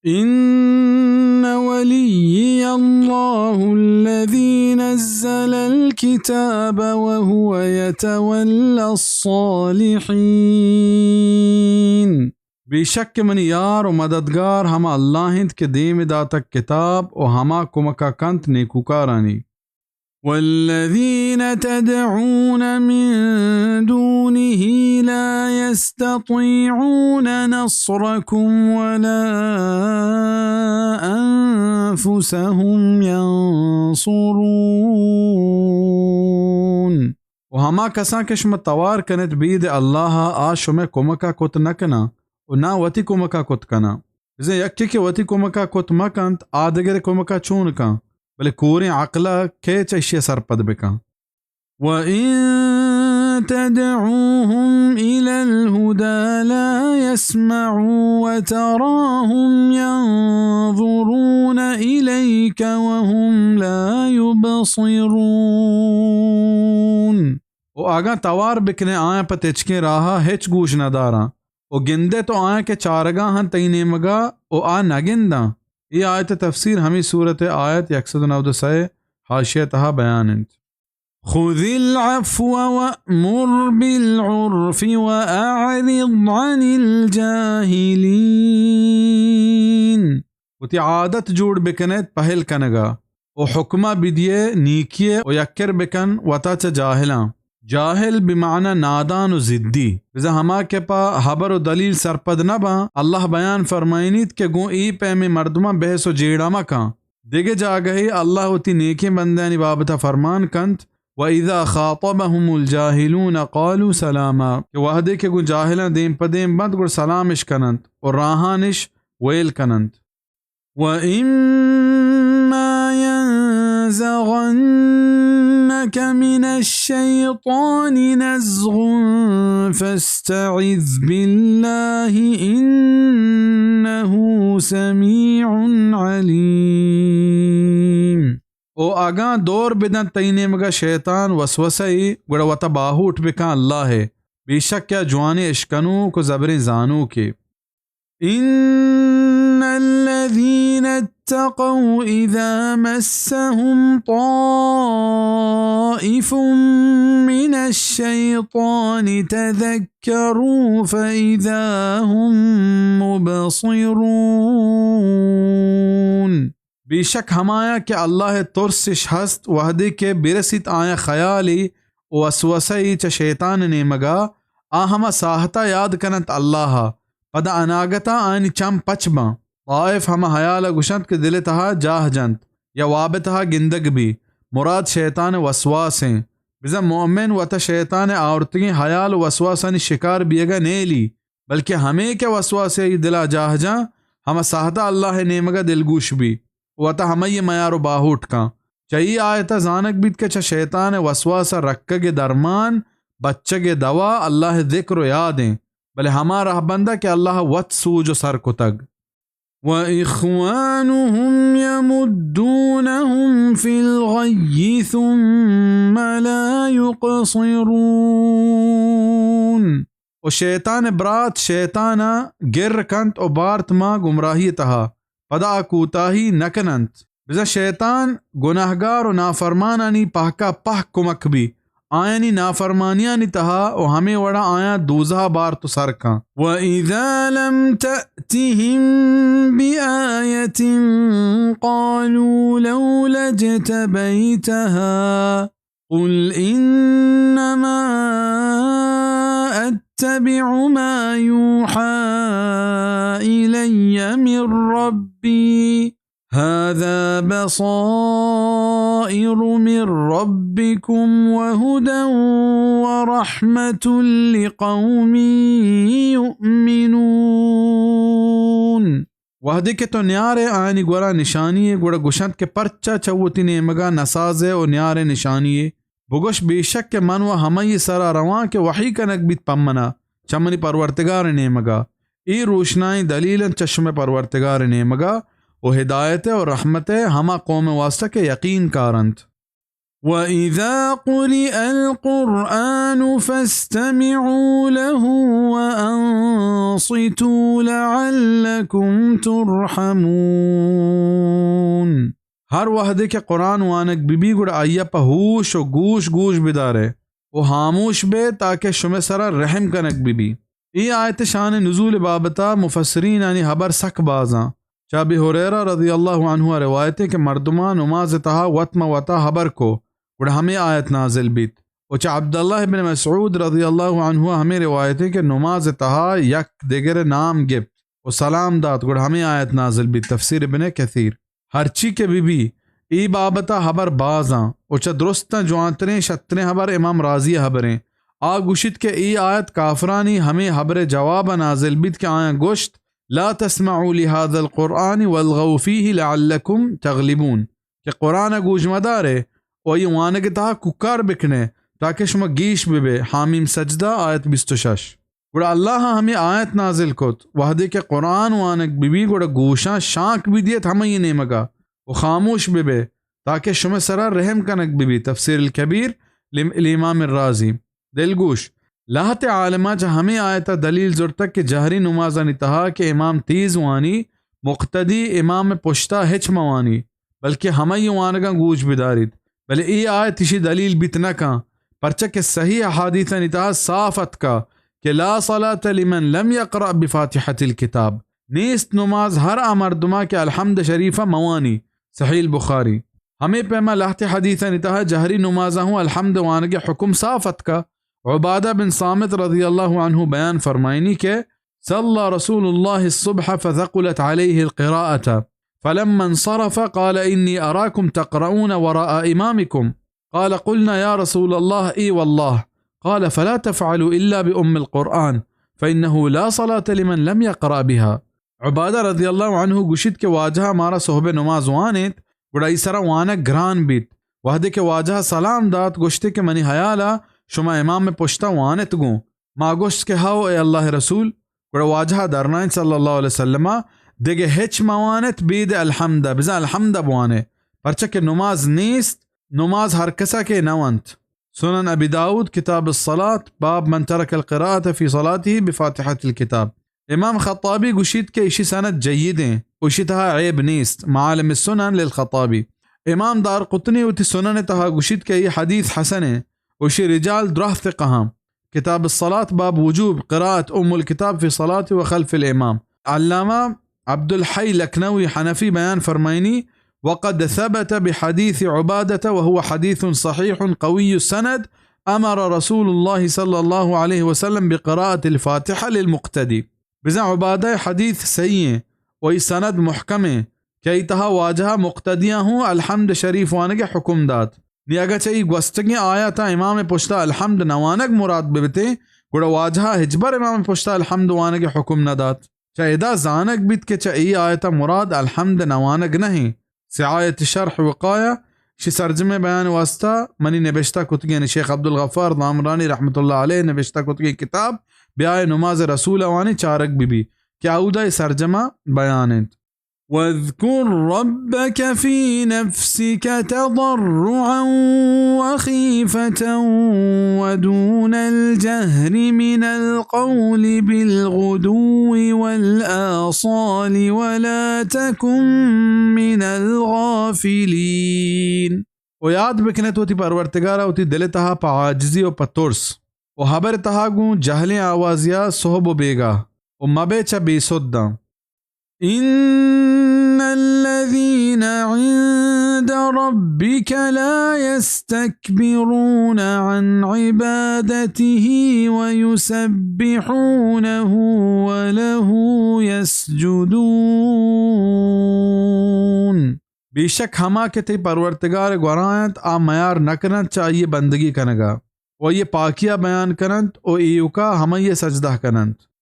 إن وليي الله الذي نزل الكتاب وهو يتولى الصالحين. بیشک کہ منی یار و مددگار ہما اللہ انت کہ دیم داتگ کتاب و ہما کمکا کنت نیکوکارانی. والذين تدعون من دونه لا يستطيعون نصركم ولا أنفسهم ينصرون. و ہما کساں کہ شما توار کنت بید اللہ ءَ، آ شمئے کمک ءَ کت نہ کناں و نہ وتی کمک ءَ کت کناں. بزاں یکے کہ وتی کمک ءَ کت مہ کنت، آ دگرے کمک ءَ چون کن؟ بلے کوریں عقل ءَ کئے چہ اشی ءَ سرپد بکن؟ وَإِن تَدْعُوهُمْ إِلَى الْهُدَى لَا يَسْمَعُوا وَتَرَاهُمْ يَنْظُرُونَ إِلَيْكَ وَهُمْ لَا يُبْصِرُونَ. و اگاں توار بکنے آیاں پہ تچکیں راہ ءَ، ہچ گوش نہ داراں. و گندئے تو آیاں کہ چارگا ہن تئی نیمگا و آ نہ گنداں. اے آیت ءِ تفسیر ہمے سورت ءِ آیت یک سد و نود و سئے حاشیہ ءِ تہا بیان انت. خذ العفو وأمر بالعرف وأعرض عن الجاهلين. وتی عادت جوڑ بکنیت پہل کنگا و حکمہ بدیئے نیکیئے و یکر بکن وتا چہ جاہلاں. جاہل بمعنی نادان و ضدی. بزاں ہما کہ پہ ہبر و دلیل سرپد نہ باں، اللہ بیان فرمائینیت کہ گوں اے پیمیں مردماں بحث و جیڑہ مکن. دگہ جاگہے اللہ وتی نیکیں بندیانی بابتا فرمان کنت، وَإِذَا خَاطَبَهُمُ الْجَاهِلُونَ قَالُوا سَلَامًا، کہ وہدے کہ گوں جاہلاں دیم پہ دیم بنت، گڑا سلامش کننت و راہانش ویل کننت. وَإِمَّا يَنزَغَنَّكَ مِنَ الشَّيْطَانِ نَزْغٌ فَاسْتَعِذْ بِاللَّهِ إِنَّهُ سَمِيعٌ عَلِيمٌ. و اگاں دور بدنت تئی نیمگا شیطان وسوسہ ای، گڑا وتا باہوٹ بکن اللہ ءَ. بے شک کہ آ جوانیں اشکنوک و زبریں زانوکے. إِنَّ الَّذِينَ اتَّقَوْا إِذَا مَسَّهُمْ طَائِفٌ مِّنَ الشَّيْطَانِ تَذَكَّرُوا فَإِذَا هُمْ مُبْصِرُونَ. بے شک ہمایاں کہ اللہ ءِ ترسش ہست، وہدے کہ برسیت آیاں خیالے و وسوسہ ای چہ شیطان ءِ نیمگا، آ ہما ساہتا یاد کننت اللہ ءَ، پدا اناگتا آیانی چم پچ باں. طائف ہما ہیال ءَ گوشنت کہ دل ءِ تہا جاہ جنت یا واب ءِ تہا گندگ بی، مراد شیطان ءِ وسواس ایں. بزاں مؤمن وتا شیطان ءِ آورتگیں ہیال و وسواسانی شکار بیگا نیلی، بلکہ ہمے کہ وسواسے آئی دلا جاہ جاں، ہما ساہتا اللہ ءِ نیمگا دلگوش بی، وتا ہمائی میار و باہوٹ کن. چہ اے آیتا زانگ بیت کہ چہ شیطان ءِ وسواسا رکگ ءِ درمان، بچگ ءِ دوا اللہ ءِ ذکر و یاد ایں، بلے ہما رہبندا کہ اللہ ءَ وت سوج و سر کتگ. وَإِخْوَانُهُمْ يَمُدُّونَهُمْ فِي الْغَيِّ ثُمَّ لَا يُقْصِرُونَ. و شیطان ءِ برات شیطان ءَ گر کنت و بارت ماں گمراہی ءِ تہا، پدا آ کوتاہی نہ کننت. بزاں شیطان گناہگار و نافرمانانی پہکا پہک کمک بی، آیانی نافرمانیانی تہا و ہمے وڑا آیاں دوزہا بارت و سر کن. وَإِذَا لَمْ تَأْتِهِمْ بِآيَةٍ قَالُوا لَوْلَا اجْتَبَيْتَهَا قُلْ إِنَّمَا أَتَّبِعُ مَا يُوحَى إِلَيَّ مِنْ رَبِّي هَذَا بَصَائِرُ مِنْ رَبِّكُمْ وَهُدًى وَرَحْمَةٌ لِقَوْمٍ يُؤْمِنُونَ. وہدے کہ تو نیارئے آیانی گورا نشانیے، گڑا گوشنت کہ پرچا چہ وتی نیمگا نسازئے و نیارئے نشانیے؟ بگوش، بے شک کہ من و ہمائی سرا رواں کہ وحی کنگ بیت پہ منا چہ منی پرورتگار ءِ نیمگا. اے روشنائیں دلیل انت چہ شمئے پرورتگار ءِ نیمگا و ہدایت ءِ و رحمت ءِ ہما قوم ءِ واسطہ کہ یقین کارنت. وَإِذَا قُرِئَ الْقُرْآنُ فَاسْتَمِعُوا لَهُ وَأَنصِتُوا لَعَلَّكُمْ تُرْحَمُونَ۔ ہر وہدے کہ قرآن وانگ بہ بی، گڑا آئی ءَ پہ ہوش و گوش گوش بدارے و ہاموش بے، تاکہ شمئے سرا رحم کنگ بہ بی۔ اے آیت شان نزول بابتا مفسرینانی ہبر سک بازاں۔ چہ ابی ہریرہ رضی اللہ عنہ ءَ روایتے کہ مردماں نماز تہا وت مہ وتا ہبر کو، گڑا ہمے آیت نازل بیت۔ و چہ عبداللہ بن مسعود رضی اللہ عنہ ءَ ہمے روایتے کہ نماز تہا یک دگرے نام گپت و سلام دات، گڑا ہمے آیت نازل بیت۔ تفسیر ابن کثیر۔ ہرچی کہ بہ بی، اے بابتا ہبر بازاں و چہ درستاں جوانتریں شتریں ہبر امام رازی ءِ ہبریں۔ آ گوشیت کہ اے آیت کافرانی ہمے ہبرے جوابا نازل بیت کہ آیاں گوشت، لا تسمعوا لهذا القرآن والغوا فيه لعلكم تغلبون، کہ قرآن ءَ گوش مدارے و آئی وانگ تہا کوکار بکنے، تاکہ شما گیش ببے۔ حامیم سجدہ، آیت بیست و شش۔ گڑا اللہ ءَ ہمے آیت نازل کت، وہدے کہ قرآن وانگ بہ بی، گڑا گوشاں شانک بدیت ہمئی نیمگا و خاموش ببے، تاکہ شمئے سرا رحم کنگ بہ بی۔ تفسیر الکبیر، لم-، الامام الرازی۔ دلگوش، لہتے عالماں چہ ہمے آیتا دلیل زرتگ کہ جہری نمازانی تہا کہ امام تیز وانی، مقتدی امام پشتا ہچ مہ وانی، بلکہ ہمئی وانگاں گوش بداریت۔ بلے اے آیت اشی دلیل بیت نہ کن، پرچا کہ صحیح احادیثانی تہا صاف اتکا کہ لا صلاة لمن لم يقرأ بفاتحة الكتاب، نیست نماز ہر آ مردما کہ الحمد شریفا مہ وانی۔ صحیح البخاری۔ ہمے پیما لہتے حدیثانی تہا جہری نمازا ہوں الحمد وانگ حکم صاف اتکا۔ عبادہ بن صامت رضی اللہ عنہ بیان فرمائنی کہ صلى رسول الله الصبح فثقلت عليه القراءة، فلما انصرف قال: إني أراكم تقرؤون وراء إمامكم. قال: قلنا: يا رسول الله، إي والله. قال: فلا تفعلوا إلا بأم القرآن، فإنه لا صلاة لمن لم يقرأ بها. عبادہ رضی اللہ عنہ گوشیت کہ واجہ مارا صحب نماز وانیت، گڑا ای سرا وانگ گران بیت۔ وہدے کہ واجہ سلام دات، گوشتے کہ منی حیالا شما امام پشتا وانت گوں۔ ما گوشت کہ ہئو اے اللہ رسول۔ گڑا واجہ درنائنت صلی اللہ علیہ وسلم، دگہ ہچ مہ وانت بید الحمد، بزاں الحمد بوانے، پرچا کہ نماز نیست، نماز ہر کسا کہ نہ ونت۔ سنن ابی داؤد، کتاب الصلاة، باب من ترک القراءة فی صلاته بفاتحة الكتاب۔ امام خطابی گوشیت کہ اشی سند جیدیں، و اشی تہا عیب نیست۔ معالم السنن للخطابی۔ امام دارقطنی وتی سنن تہا گوشیت کہ ای حدیث حسنیں، و اشی رجال دراہ ثقہ ہاں۔ کتاب الصلاة، باب وجوب قراءة ام الكتاب في الصلاة وخلف الامام۔ علامہ عبدالحی لکھنوی حنفی بیان فرمائنی، وقد ثبت بحديث عبادة وهو حديث صحيح قوي السند، أمر رسول الله صلى الله عليه وسلم بقراءة الفاتحة للمقتدي. بزاں عبادہ حدیث صحیح ایں و ای سند محکم ایں کہ ای تہا واجہ مقتدیاں ہوں الحمد شریف وانگ حکم دات۔ نی اگہ چہ ای گوستگیں آیاتا امام پشتا الحمد نوانگ مراد ببتیں، گڑا واجہ ہچبر امام پشتا الحمد وانگ حکم نہ دات۔ چہ ادا زانگ بیت کہ چہ ای آیتا مراد الحمد نوانگ نہ ایں۔ سعایت شرح وقایہ، شی سرجمیں بیان واسطہ منی نبشتہ کتگیں، یعنی شیخ عبدالغفار زامرانی رحمت اللہ علیہ نبشتہ کتگیں کتاب بیائے نماز رسول وانی چارگ بہ بی کہ اودا ای سرجمہ بیان انت۔ واذكر ربك في نفسك تضرعا وخيفة ودون الجهر من القول بالغدو والآصال ولا تكن من الغافلين۔ و یاد بکنت وتی پرورتگارا وتی دل تہا پہ عاجزی و پہ ترس، و ہبر تہا گوں جہلیں آوازیا صحب و بیگاہ، و مبے چہ بے سداں۔ إن الذين عند ربك لا يستكبرون عن عبادته ويسبحونه وله يسجدون۔ بے شک ہما کہ تئی پرورتگار گورا انت، آ میار نہ کننت چہ آئی بندگی کنگا، و آئی پاکیا بیان کننت و ایوکا ہمائی سجدہ کننت۔